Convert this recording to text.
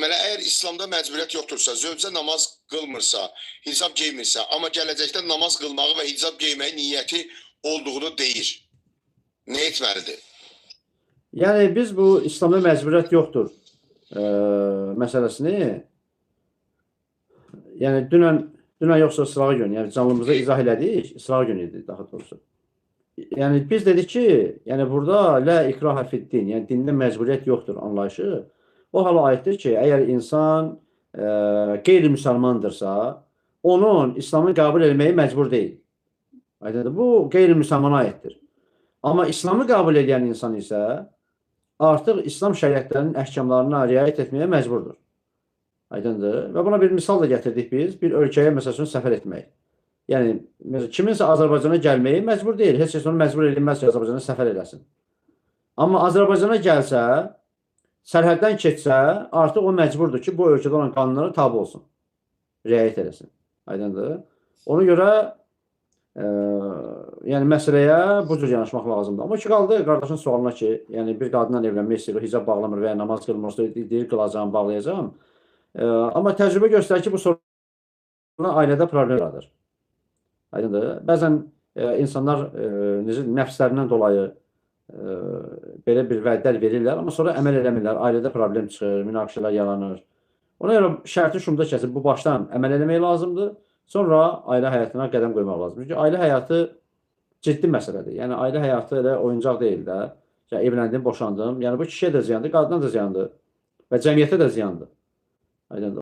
Deməli, əgər İslamda məcburiyyət yoxdursa, zövcə namaz qılmırsa, hicab geymirsə, amma gələcəkdə namaz qılmağı və hicab geyməyi niyyəti olduğunu deyir. Nə etməlidir? Yəni biz bu İslamda məcburiyyət yoxdur məsələsini, yəni dünən yoxsa sırağı gün, yəni canlımızda izah elədik, sırağı gün idi daha doğrusu. Yəni biz dedik ki, yəni burada lə ikrahə fid-din, yəni dində məcburiyyət yoxdur anlayışı. O hala aiddir ki, əgər insan qeyri-müsəlmandırsa, onun İslamı qəbul etməyi məcbur deyil. Aydındır? Bu qeyri-müsəlmana aiddir. Amma İslamı qəbul edən insan isə artıq İslam şəriətlərinin əhkamlarına riayət etməyə məcburdur. Aydındır? Və buna bir misal da gətirdik biz, bir ölkəyə məsəl üçün səfər etmək. Yəni, kiminsə Azərbaycana gəlməyi məcbur deyil. Heç kəs onu məcbur edilməz ki, Azərbaycana səfər eləsin. Amma Azərbaycana gəlsə, sərhəddən keçsə, artıq o məcburdur ki, bu ölkədə olan qanunlara tabi olsun, riayət eləsin. Aydındır? Ona görə yəni məsələyə bu cür yanaşmaq lazımdır. Amma ki, qaldı qardaşın sualına ki, yəni bir qadınla evlənmək istəyir, hicab bağlamır və ya namaz qılmırsa, deyir, qılacağam, bağlayacağam. Amma təcrübə göstərir ki, bu sonra ailədə problem yaradır. Aydındır? Bəzən insanlar necə nəfslərindən dolayı belə bir vədlər verirlər, amma sonra əməl eləmirlər, ailədə problem çıxır, münaqişələr yaranır. Ona görə şərti şunda kəsib, bu başdan əməl eləmək lazımdır, sonra ailə həyatına qədəm qoymaq lazımdır. Çünki ailə həyatı ciddi məsələdir. Yəni, ailə həyatı elə oyuncaq deyil də. Yəni, evləndim, boşandım. Yəni, bu kişiyə də ziyandır, qadına da ziyandır və cəmiyyətə də ziyandır. Aydındır.